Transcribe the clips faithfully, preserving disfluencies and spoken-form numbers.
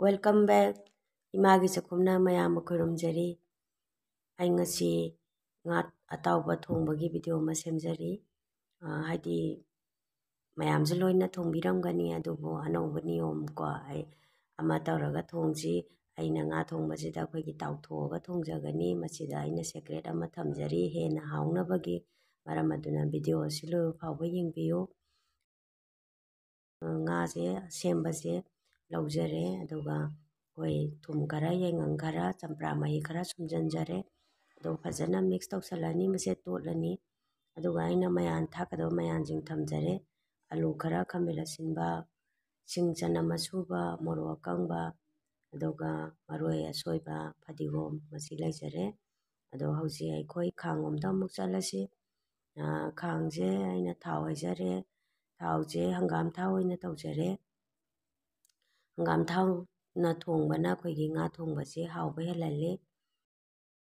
Welcome back. ꯏꯃꯥꯒꯤ ꯆꯥꯛꯈꯨꯝꯅ ꯃꯌꯥꯝꯕꯨ ꯈꯨꯔꯨꯝꯖꯔꯤ꯫ ꯑꯩ ꯉꯁꯤ ꯉꯥ ꯑꯇꯥꯎꯕ ꯊꯣꯡꯕꯒꯤ video ꯑꯃ ꯁꯦꯝꯖꯔꯤ꯫ ꯑ, ꯍꯥꯏꯗꯤ ꯃꯌꯥꯝꯁꯨ ꯂꯣꯏꯅ ꯊꯣꯡꯕꯤꯔꯝꯒꯅꯤ, ꯑꯗꯨꯕꯨ ꯑꯅꯧꯕ ꯅꯤꯌꯣꯝ ꯀꯣ, ꯑꯩ ꯑꯃ ꯇꯧꯔꯒ ꯊꯣꯡꯁꯤ꯫ ꯑꯩꯅ ꯉꯥ ꯊꯣꯡꯕꯁꯤꯗ ꯑꯩꯈꯣꯏꯒꯤ ꯇꯥꯎꯊꯣꯛꯑꯒ ꯊꯣꯡꯖꯒꯅꯤ꯫ ꯃꯁꯤꯗ ꯑꯩꯅ secret ꯑꯃ ꯊꯝꯖꯔꯤ, ꯍꯦꯟꯅ ꯍꯥꯎꯅꯕꯒꯤ꯫ ꯃꯔꯝ ꯑꯗꯨꯅ video ꯑꯁꯤ ꯂꯣꯏꯕ ꯐꯥꯎꯕ ꯌꯦꯡꯕꯤꯌꯨ꯫ ꯉꯥꯁꯦ ꯁꯦꯝꯕꯁꯦ ꯂꯧꯖꯔꯦ, ꯑꯗꯨꯒ ꯑꯩꯈꯣꯏ ꯊꯨꯝ ꯈꯔ, ꯌꯥꯏꯉꯪ ꯈꯔ, ꯆꯝꯄ꯭ꯔꯥ ꯃꯍꯤ ꯈꯔ ꯁꯨꯝꯖꯤꯟꯖꯔꯦ꯫ ꯑꯗꯨꯒ ꯐꯖꯅ mix ꯇꯧꯁꯜꯂꯅꯤ, ꯃꯁꯦ ꯇꯣꯠꯂꯅꯤ꯫ ꯑꯗꯨꯒ ꯑꯩꯅ ꯃꯌꯥꯟ ꯊꯥꯛꯀꯗꯕ ꯃꯌꯥꯟꯁꯤꯡ ꯊꯝꯖꯔꯦ꯫ ꯑꯂꯨ ꯈꯔ, ꯈꯥꯃꯦꯟ ꯑꯁꯤꯟꯕ, ꯁꯤꯡ ꯆꯅꯝ ꯑꯁꯨꯕ, ꯃꯣꯔꯣꯛ ꯑꯀꯪꯕ, ꯑꯗꯨꯒ ꯃꯔꯣꯏ ꯑꯁꯣꯏꯕ, ꯐꯗꯤꯒꯣꯝ ꯃꯁꯤ ꯂꯩꯖꯔꯦ꯫ ꯑꯗꯣ ꯍꯧꯖꯤꯛ ꯑꯩꯈꯣꯏ ꯈꯥꯡ ꯑꯝꯗ ꯑꯃꯨꯛ ꯆꯠꯂꯁꯤ꯫ ꯑ, ꯈꯥꯡꯁꯦ ꯑꯩꯅ ꯊꯥꯎ ꯍꯩꯖꯔꯦ꯫ ꯊꯥꯎꯁꯦ ꯍꯪꯒꯥꯝ ꯊꯥꯎ ꯑꯣꯏꯅ ꯇꯧꯖꯔꯦ꯫ ꯍꯪꯒꯥꯝ ꯊꯥꯎꯅ ꯊꯣꯡꯕꯅ ꯑꯩꯈꯣꯏꯒꯤ ꯉꯥ ꯊꯣꯡꯕꯁꯦ ꯍꯥꯎꯕ ꯍꯦꯜꯍꯜꯂꯤ꯫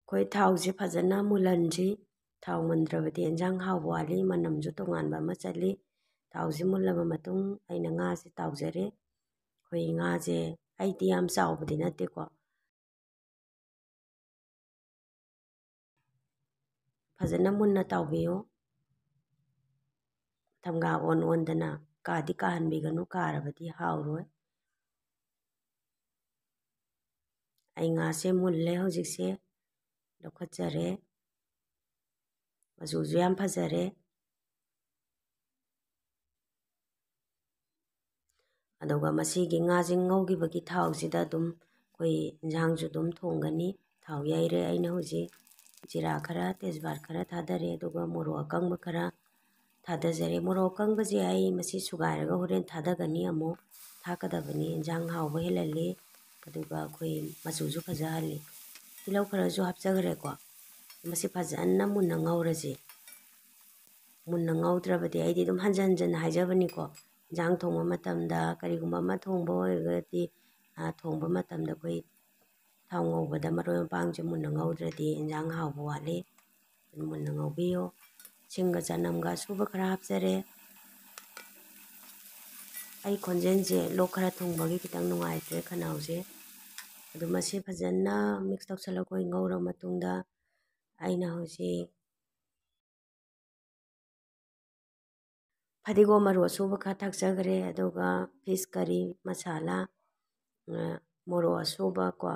ꯑꯩꯈꯣꯏ ꯊꯥꯎꯁꯦ ꯐꯖꯅ ꯃꯨꯜꯍꯟꯁꯤ꯫ ꯊꯥꯎ ꯃꯨꯟꯗ꯭ꯔꯕꯗꯤ ꯏꯟꯖꯥꯡ ꯍꯥꯎꯕ ꯋꯥꯠꯂꯤ, ꯃꯅꯝꯁꯨ ꯇꯣꯉꯥꯟꯕ ꯑꯃ ꯆꯠꯂꯤ꯫ ꯊꯥꯎꯁꯦ ꯃꯨꯜꯂꯕ ꯃꯇꯨꯡ ꯑꯩꯅ ꯉꯥꯁꯦ ꯇꯥꯎꯖꯔꯦ꯫ ꯑꯩꯈꯣꯏ ꯉꯥꯁꯦ ꯑꯩꯗꯤ ꯌꯥꯝ ꯆꯥꯎꯕꯗꯤ ꯅꯠꯇꯦꯀꯣ꯫ ꯐꯖꯅ ꯃꯨꯟꯅ ꯇꯥꯎꯕꯤꯌꯨ꯫ ꯊꯝꯒꯥ ꯑꯣꯟ ꯑꯣꯟꯗꯅ ꯀꯥꯗꯤ ꯀꯥꯍꯟꯕꯤꯒꯅꯨ, ꯀꯥꯔꯕꯗꯤ ꯍꯥꯎꯔꯣꯏ꯫ ꯑꯩ ꯉꯥꯁꯦ ꯃꯨꯜꯂꯦ ꯍꯧꯖꯤꯛꯁꯦ, ꯂꯧꯈꯠꯆꯔꯦ꯫ ꯃꯆꯨꯁꯨ ꯌꯥꯝ ꯐꯖꯔꯦ꯫ ꯑꯗꯨꯒ ꯃꯁꯤꯒꯤ ꯉꯥꯁꯦ ꯉꯧꯈꯤꯕꯒꯤ ꯊꯥꯎꯁꯤꯗ ꯑꯗꯨꯝ ꯑꯩꯈꯣꯏ ꯏꯟꯖꯥꯡꯁꯨ ꯑꯗꯨꯝ ꯊꯣꯡꯒꯅꯤ꯫ ꯊꯥꯎ ꯌꯩꯔꯦ ꯑꯩꯅ ꯍꯧꯖꯤꯛ꯫ ꯖꯤꯔꯥ ꯈꯔ, ꯇꯦꯖꯄꯥꯠ ꯈꯔ ꯊꯥꯗꯔꯦ, ꯑꯗꯨꯒ ꯃꯣꯔꯣꯛ ꯑꯀꯪꯕ ꯈꯔ ꯊꯥꯗꯖꯔꯦ꯫ ꯃꯣꯔꯣꯛ ꯑꯀꯪꯕꯁꯦ ꯑꯩ ꯃꯁꯤ ꯁꯨꯒꯥꯏꯔꯒ ꯍꯣꯔꯦꯟ ꯊꯥꯗꯒꯅꯤ ꯑꯃꯨꯛ꯫ ꯊꯥꯛꯀꯗꯕꯅꯤ, ꯏꯟꯖꯥꯡ ꯍꯥꯎꯕ ꯍꯦꯜꯍꯜꯂꯤ, ꯑꯗꯨꯒ ꯑꯩꯈꯣꯏ ꯃꯆꯨꯁꯨ ꯐꯖꯍꯜꯂꯤ꯫ ꯇꯤꯜꯍꯧ ꯈꯔꯁꯨ ꯍꯥꯞꯆꯈ꯭ꯔꯦꯀꯣ꯫ ꯃꯁꯤ ꯐꯖꯅ ꯃꯨꯟꯅ ꯉꯧꯔꯁꯤ꯫ ꯃꯨꯟꯅ ꯉꯧꯗ꯭ꯔꯕꯗꯤ ꯑꯩꯗꯤ ꯑꯗꯨꯝ ꯍꯟꯖꯟ ꯍꯟꯖꯟꯅ ꯍꯥꯏꯖꯕꯅꯤꯀꯣ꯫ ꯏꯟꯖꯥꯡ ꯊꯣꯡꯕ ꯃꯇꯝꯗ, ꯀꯔꯤꯒꯨꯝꯕ ꯑꯃ ꯊꯣꯡꯕ ꯑꯣꯏꯔꯒꯗꯤ, ꯑ, ꯊꯣꯡꯕ ꯃꯇꯝꯗ ꯑꯩꯈꯣꯏ ꯊꯥꯎ ꯉꯧꯕꯗ ꯃꯔꯣꯏ ꯃꯄꯥꯡꯁꯦ ꯃꯨꯟꯅ ꯉꯧꯗ꯭ꯔꯗꯤ ꯏꯟꯖꯥꯡ ꯍꯥꯎꯕ ꯋꯥꯠꯂꯤ꯫ ꯃꯨꯟꯅ ꯉꯧꯕꯤꯌꯨ꯫ ꯁꯤꯡꯒ ꯆꯅꯝꯒ ꯑꯁꯨꯕ ꯈꯔ ꯍꯥꯞꯆꯔꯦ꯫ ꯑꯩ ꯈꯣꯟꯖꯦꯜꯁꯦ ꯂꯣꯛ ꯈꯔ ꯊꯨꯡꯕꯒꯤ ꯈꯤꯇꯪ ꯅꯨꯡꯉꯥꯏꯇ꯭ꯔꯦ ꯈꯅꯥꯎꯁꯦ꯫ ꯑꯗꯨ ꯃꯁꯤ ꯐꯖꯅ mix ꯇꯧꯁꯜꯂꯒ ꯑꯩꯈꯣꯏ ꯉꯧꯔ ꯃꯇꯨꯡꯗ ꯑꯩꯅ ꯍꯧꯖꯤꯛ ꯐꯗꯤꯒꯣꯝ ꯃꯔꯨ ꯑꯁꯨꯕ ꯈꯔ ꯊꯥꯛꯆꯈ꯭ꯔꯦ, ꯑꯗꯨꯒ fish curry masala, ꯑ, ꯃꯣꯔꯣꯛ ꯑꯁꯨꯕ ꯀꯣ,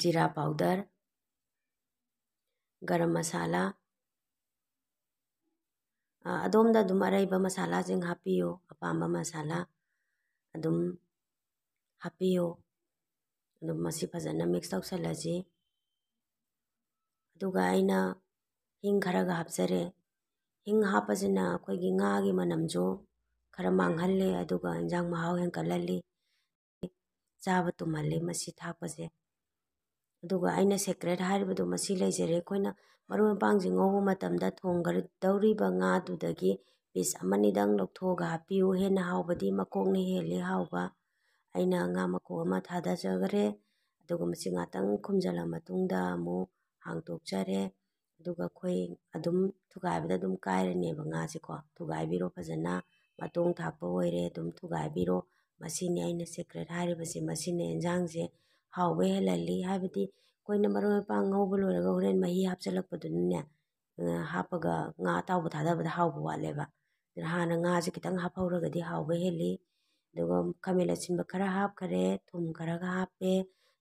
ꯖꯤꯔꯥ powder, ꯒꯔꯝ ꯃꯁꯥꯂꯥ, ꯑ, ꯑꯗꯣꯝꯗ ꯑꯗꯨꯝ ꯑꯔꯩꯕ ꯃꯁꯥꯂꯥꯁꯤꯡ ꯍꯥꯞꯄꯤꯌꯨ, ꯑꯄꯥꯝꯕ ꯃꯁꯥꯂꯥ ꯑꯗꯨꯝ ꯍꯥꯞꯄꯤꯌꯨ꯫ ꯑꯗꯨꯝ ꯃꯁꯤ ꯐꯖꯅ mix ꯇꯧꯁꯜꯂꯁꯤ꯫ ꯑꯗꯨꯒ ꯑꯩꯅ ꯍꯤꯡ ꯈꯔꯒ ꯍꯥꯞꯆꯔꯦ꯫ ꯍꯤꯡ ꯍꯥꯞꯄꯁꯤꯅ ꯑꯩꯈꯣꯏꯒꯤ ꯉꯥꯒꯤ ꯃꯅꯝꯁꯨ ꯈꯔ ꯃꯥꯡꯍꯜꯂꯦ, ꯑꯗꯨꯒ ꯏꯟꯖꯥꯡ ꯃꯍꯥꯎ ꯍꯦꯟꯀꯠꯍꯜꯂꯤ, ꯆꯥꯕ ꯇꯨꯝꯍꯜꯂꯤ ꯃꯁꯤ ꯊꯥꯛꯄꯁꯦ꯫ ꯑꯗꯨꯒ ꯑꯩꯅ secret ꯍꯥꯏꯔꯤꯕꯗꯣ ꯃꯁꯤ ꯂꯩꯖꯔꯦ꯫ ꯑꯩꯈꯣꯏꯅ ꯃꯔꯣꯏ ꯃꯄꯥꯡꯁꯦ ꯉꯧꯕ ꯃꯇꯝꯗ ꯊꯣꯡꯒꯗꯧꯔꯤꯕ ꯉꯥꯗꯨꯗꯒꯤ piece ꯑꯃꯅꯤꯗꯪ ꯂꯧꯊꯣꯛꯑꯒ ꯍꯥꯞꯄꯤꯌꯨ꯫ ꯍꯦꯟꯅ ꯍꯥꯎꯕꯗꯤ ꯃꯀꯣꯛꯅ ꯍꯦꯜꯂꯤ ꯍꯥꯎꯕ꯫ ꯑꯩꯅ ꯉꯥ ꯃꯀꯣꯛ ꯑꯃ ꯊꯥꯗꯖꯈ꯭ꯔꯦ꯫ ꯑꯗꯨꯒ ꯃꯁꯤ ꯉꯥꯛꯇꯪ ꯈꯨꯝꯖꯤꯜꯂ ꯃꯇꯨꯡꯗ ꯑꯃꯨꯛ ꯍꯥꯡꯇꯣꯛꯆꯔꯦ꯫ ꯑꯗꯨꯒ ꯑꯩꯈꯣꯏ ꯑꯗꯨꯝ ꯊꯨꯒꯥꯏꯕꯗ ꯑꯗꯨꯝ ꯀꯥꯏꯔꯅꯦꯕ ꯉꯥꯁꯦꯀꯣ꯫ ꯊꯨꯒꯥꯏꯕꯤꯔꯣ ꯐꯖꯅ, ꯃꯇꯣꯡ ꯊꯥꯛꯄ ꯑꯣꯏꯔꯦ, ꯑꯗꯨꯝ ꯊꯨꯒꯥꯏꯕꯤꯔꯣ꯫ ꯃꯁꯤꯅꯤ ꯑꯩꯅ secret ꯍꯥꯏꯔꯤꯕꯁꯦ, ꯃꯁꯤꯅ ꯏꯟꯖꯥꯡꯁꯦ ꯍꯥꯎꯕ ꯍꯦꯜꯍꯜꯂꯤ꯫ ꯍꯥꯏꯕꯗꯤ ꯑꯩꯈꯣꯏꯅ ꯃꯔꯣꯏ ꯃꯄꯥꯡ ꯉꯧꯕ ꯂꯣꯏꯔꯒ ꯍꯣꯔꯦꯟ ꯃꯍꯤ ꯍꯥꯞꯆꯤꯜꯂꯛꯄꯗꯨꯅꯅꯦ, ꯑ, ꯍꯥꯞꯄꯒ ꯉꯥ ꯑꯇꯥꯎꯕ ꯊꯥꯗꯕꯗ ꯍꯥꯎꯕ ꯋꯥꯠꯂꯦꯕ꯫ ꯑꯗꯨꯅ ꯍꯥꯟꯅ ꯉꯥꯁꯦ ꯈꯤꯇꯪ ꯍꯥꯞꯍꯧꯔꯒꯗꯤ ꯍꯥꯎꯕ ꯍꯦꯜꯂꯤ꯫ ꯑꯗꯨꯒ ꯈꯥꯃꯦꯟ ꯑꯁꯤꯟꯕ ꯈꯔ ꯍꯥꯞꯈꯔꯦ, ꯊꯨꯝ ꯈꯔꯒ ꯍꯥꯞꯄꯦ꯫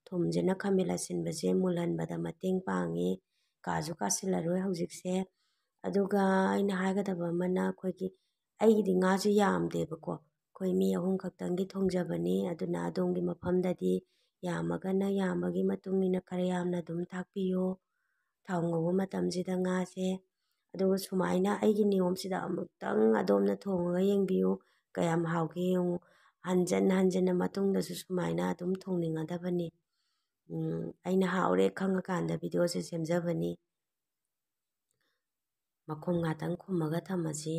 ꯊꯨꯝꯁꯤꯅ ꯈꯥꯃꯦꯟ ꯑꯁꯤꯟꯕꯁꯦ ꯃꯨꯜꯍꯟꯕꯗ ꯃꯇꯦꯡ ꯄꯥꯡꯉꯤ꯫ ꯀꯥꯁꯨ ꯀꯥꯁꯤꯜꯂꯔꯣꯏ ꯍꯧꯖꯤꯛꯁꯦ꯫ ꯑꯗꯨꯒ ꯑꯩꯅ ꯍꯥꯏꯒꯗꯕ ꯑꯃꯅ, ꯑꯩꯈꯣꯏꯒꯤ, ꯑꯩꯒꯤꯗꯤ ꯉꯥꯁꯦ ꯌꯥꯝꯗꯦꯕꯀꯣ, ꯑꯩꯈꯣꯏ ꯃꯤ ꯑꯍꯨꯝ ꯈꯛꯇꯪꯒꯤ ꯊꯣꯡꯖꯕꯅꯤ꯫ ꯑꯗꯨꯅ ꯑꯗꯣꯝꯒꯤ ꯃꯐꯝꯗꯗꯤ ꯌꯥꯝꯃꯒꯅ ꯌꯥꯝꯕꯒꯤ ꯃꯇꯨꯡ ꯏꯟꯅ ꯈꯔ ꯌꯥꯝꯅ ꯑꯗꯨꯝ ꯊꯥꯛꯄꯤꯌꯨ ꯊꯥꯎ ꯉꯧꯕ ꯃꯇꯝꯁꯤꯗ ꯉꯥꯁꯦ꯫ ꯑꯗꯨꯒ ꯁꯨꯃꯥꯏꯅ ꯑꯩꯒꯤ ꯅꯤꯌꯣꯝꯁꯤꯗ ꯑꯃꯨꯛꯇꯪ ꯑꯗꯣꯝꯅ ꯊꯣꯡꯉꯒ ꯌꯦꯡꯕꯤꯌꯨ, ꯀꯌꯥꯝ ꯍꯥꯎꯒꯦ ꯌꯦꯡꯉꯨ꯫ ꯍꯟꯖꯟ ꯍꯟꯖꯟꯅ ꯃꯇꯨꯡꯗꯁꯨ ꯁꯨꯃꯥꯏꯅ ꯑꯗꯨꯝ ꯊꯣꯡꯅꯤꯡꯒꯗꯕꯅꯤ꯫ ꯎꯝ, ꯑꯩꯅ ꯍꯥꯎꯔꯦ ꯈꯪꯉꯀꯥꯟꯗ videoꯁꯦ ꯁꯦꯝꯖꯕꯅꯤ꯫ ꯃꯈꯨꯝ ꯉꯥꯛꯇꯪ ꯈꯨꯝꯃꯒ ꯊꯝꯃꯁꯤ꯫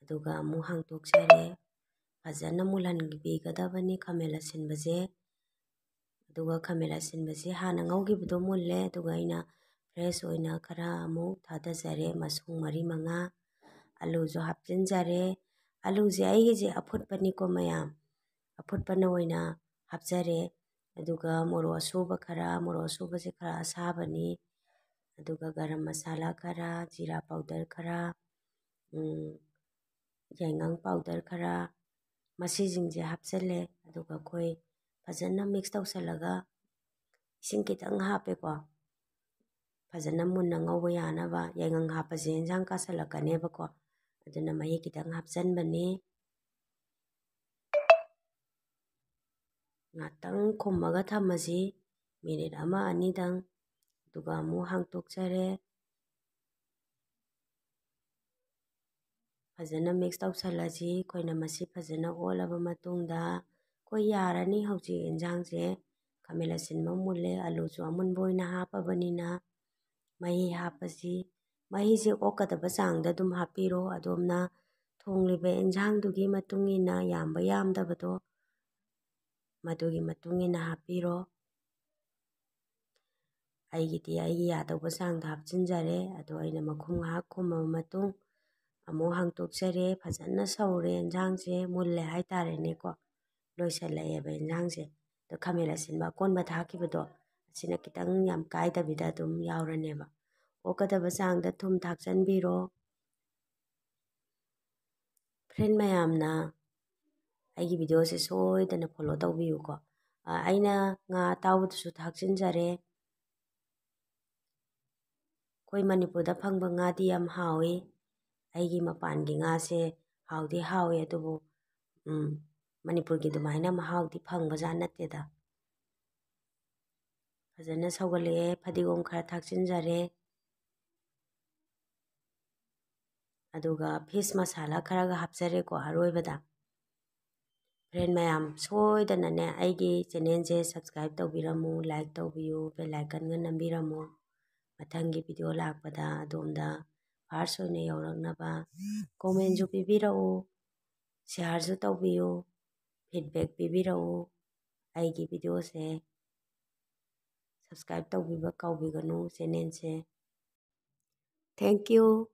ꯑꯗꯨꯒ ꯑꯃꯨꯛ ꯍꯥꯡꯇꯣꯛꯆꯔꯦ꯫ ꯐꯖꯅ ꯃꯨꯜꯍꯟꯕꯤꯒꯗꯕꯅꯤ ꯈꯥꯃꯦꯟ ꯑꯁꯤꯟꯕꯁꯦ꯫ ꯑꯗꯨꯒ ꯈꯥꯃꯦꯟ ꯑꯁꯤꯟꯕꯁꯦ ꯍꯥꯟꯅ ꯉꯧꯈꯤꯕꯗꯣ ꯃꯨꯜꯂꯦ꯫ ꯑꯗꯨꯒ ꯑꯩꯅ Fresh ꯑꯣꯏꯅ ꯈꯔ ꯑꯃꯨꯛ ꯊꯥꯗꯖꯔꯦ, ꯃꯁꯨꯡ ꯃꯔꯤ ꯃꯉꯥ꯫ ꯑꯂꯨꯁꯨ ꯍꯥꯞꯆꯤꯟꯖꯔꯦ꯫ ꯑꯂꯨꯁꯦ ꯑꯩꯒꯤꯁꯦ ꯑꯐꯨꯠꯄꯅꯤꯀꯣ ꯃꯌꯥꯝ, ꯑꯐꯨꯠꯄꯅ ꯑꯣꯏꯅ ꯍꯥꯞꯆꯔꯦ꯫ ꯑꯗꯨꯒ ꯃꯣꯔꯣꯛ ꯑꯁꯨꯕ ꯈꯔ, ꯃꯣꯔꯣꯛ ꯑꯁꯨꯕꯁꯦ ꯈꯔ ꯑꯁꯥꯕꯅꯤ꯫ ꯑꯗꯨꯒ ꯒꯔꯝ ꯃꯁꯥꯂꯥ ꯈꯔ, ꯖꯤꯔꯥ powder ꯈꯔ, ꯎꯝ, ꯌꯥꯏꯉꯪ powder ꯈꯔ, ꯃꯁꯤꯁꯤꯡꯁꯦ ꯍꯥꯞꯆꯤꯜꯂꯦ꯫ ꯑꯗꯨꯒ ꯑꯩꯈꯣꯏ ꯐꯖꯅ mix ꯇꯧꯁꯜꯂꯒ ꯏꯁꯤꯡ ꯈꯤꯇꯪ ꯍꯥꯞꯄꯦꯀꯣ꯫ ꯐꯖꯅ ꯃꯨꯟꯅ ꯉꯧꯕ ꯌꯥꯅꯕ꯫ ꯌꯥꯏꯉꯪ ꯍꯥꯞꯄꯁꯦ ꯏꯟꯁꯥꯡ ꯀꯥꯁꯜꯂꯛꯀꯅꯦꯕꯀꯣ, ꯑꯗꯨꯅ ꯃꯍꯤ ꯈꯤꯇꯪ ꯍꯥꯞꯆꯤꯟꯕꯅꯤ꯫ ꯉꯥꯛꯇꯪ ꯈꯨꯝꯃꯒ ꯊꯝꯃꯁꯤ, minute ꯑꯃ ꯑꯅꯤꯗꯪ꯫ ꯑꯗꯨꯒ ꯑꯃꯨꯛ ꯍꯥꯡꯇꯣꯛꯆꯔꯦ꯫ ꯐꯖꯅ mix ꯇꯧꯁꯜꯂꯁꯤ꯫ ꯑꯩꯈꯣꯏꯅ ꯃꯁꯤ ꯐꯖꯅ ꯑꯣꯠꯂꯕ ꯃꯇꯨꯡꯗ, ꯑꯩꯈꯣꯏ ꯌꯥꯔꯅꯤ ꯍꯧꯖꯤꯛ ꯏꯟꯁꯥꯡꯁꯦ꯫ ꯈꯥꯃꯦꯟ ꯑꯁꯤꯟꯕ ꯃꯨꯜꯂꯦ, ꯑꯂꯨꯁꯨ ꯑꯃꯨꯟꯕ ꯑꯣꯏꯅ ꯍꯥꯞꯄꯕꯅꯤꯅ꯫ ꯃꯍꯤ ꯍꯥꯞꯄꯁꯤ꯫ ꯃꯍꯤꯁꯦ ꯑꯣꯛꯀꯗꯕ ꯆꯥꯡꯗ ꯑꯗꯨꯝ ꯍꯥꯞꯄꯤꯔꯣ꯫ ꯑꯗꯣꯝꯅ ꯊꯣꯡꯂꯤꯕ ꯏꯟꯁꯥꯡꯗꯨꯒꯤ ꯃꯇꯨꯡ ꯏꯟꯅ ꯌꯥꯝꯕ ꯌꯥꯝꯗꯕꯗꯣ, ꯃꯗꯨꯒꯤ ꯃꯇꯨꯡ ꯏꯟꯅ ꯍꯥꯞꯄꯤꯔꯣ꯫ ꯑꯩꯒꯤꯗꯤ ꯑꯩꯒꯤ ꯌꯥꯗꯧꯕ ꯆꯥꯡꯗ ꯍꯥꯞꯆꯤꯟꯖꯔꯦ꯫ ꯑꯗꯣ ꯑꯩꯅ ꯃꯈꯨꯝ ꯉꯥꯏꯍꯥꯛ ꯈꯨꯝꯃꯕ ꯃꯇꯨꯡ ꯑꯃꯨꯛ ꯍꯥꯡꯇꯣꯛꯆꯔꯦ꯫ ꯐꯖꯅ ꯁꯧꯔꯦ, ꯏꯟꯁꯥꯡꯁꯦ ꯃꯨꯜꯂꯦ ꯍꯥꯏꯇꯥꯔꯦꯅꯦꯀꯣ꯫ ꯂꯣꯏꯁꯤꯜꯂꯛꯑꯦꯕ ꯏꯟꯁꯥꯡꯁꯦ꯫ ꯑꯗꯣ ꯈꯥꯃꯦꯟ ꯑꯁꯤꯟꯕ ꯑꯀꯣꯟꯕ ꯊꯥꯛꯈꯤꯕꯗꯣ, ꯑꯁꯤꯅ ꯈꯤꯇꯪ ꯌꯥꯝ ꯀꯥꯏꯗꯕꯤꯗ ꯑꯗꯨꯝ ꯌꯥꯎꯔꯅꯦꯕ꯫ ꯑꯣꯛꯀꯗꯕ ꯆꯥꯡꯗ ꯊꯨꯝ ꯊꯥꯛꯆꯟꯕꯤꯔꯣ꯫ Friend ꯃꯌꯥꯝꯅ ꯑꯩꯒꯤ videoꯁꯦ ꯁꯣꯏꯗꯅ follow ꯇꯧꯕꯤꯌꯨꯀꯣ꯫ ꯑ, ꯑꯩꯅ ꯉꯥ ꯑꯇꯥꯎꯕꯗꯨꯁꯨ ꯊꯥꯛꯆꯤꯟꯖꯔꯦ꯫ ꯑꯩꯈꯣꯏ ꯃꯅꯤꯄꯨꯔꯗ ꯐꯪꯕ ꯉꯥꯗꯤ ꯌꯥꯝ ꯍꯥꯎꯏ꯫ ꯑꯩꯒꯤ ꯃꯄꯥꯟꯒꯤ ꯉꯥꯁꯦ ꯍꯥꯎꯗꯤ ꯍꯥꯎꯏ, ꯑꯗꯨꯕꯨ, ꯎꯝ, ꯃꯅꯤꯄꯨꯔꯒꯤ ꯑꯗꯨꯃꯥꯏꯅ ꯃꯍꯥꯎꯗꯤ ꯐꯪꯕꯖꯥꯠ ꯅꯠꯇꯦꯗ꯫ ꯐꯖꯅ ꯁꯧꯒꯠꯂꯛꯑꯦ, ꯐꯗꯤꯒꯣꯝ ꯈꯔ ꯊꯥꯛꯆꯤꯟꯖꯔꯦ꯫ ꯑꯗꯨꯒ fish ꯃꯁꯥꯂꯥ ꯈꯔꯒ ꯍꯥꯞꯆꯔꯦꯀꯣ ꯑꯔꯣꯏꯕꯗ꯫ Friend ꯃꯌꯥꯝ, ꯁꯣꯏꯗꯅꯅꯦ ꯑꯩꯒꯤ channelꯁꯦ subscribe ꯇꯧꯕꯤꯔꯝꯃꯨ, like ꯇꯧꯕꯤꯌꯨ, bell iconꯒ ꯅꯝꯕꯤꯔꯝꯃꯨ꯫ ꯃꯊꯪꯒꯤ video ꯂꯥꯛꯄꯗ ꯑꯗꯣꯝꯗ first ꯑꯣꯏꯅ ꯌꯧꯔꯛꯅꯕ꯫ Commentꯁꯨ ꯄꯤꯕꯤꯔꯛꯎ, shareꯁꯨ ꯇꯧꯕꯤꯌꯨ, feedback ꯄꯤꯕꯤꯔꯛꯎ꯫ ꯑꯩꯒꯤ videoꯁꯦ subscribe ꯇꯧꯕꯤꯕ ꯀꯥꯎꯕꯤꯒꯅꯨ channelꯁꯦ꯫ Thank you꯫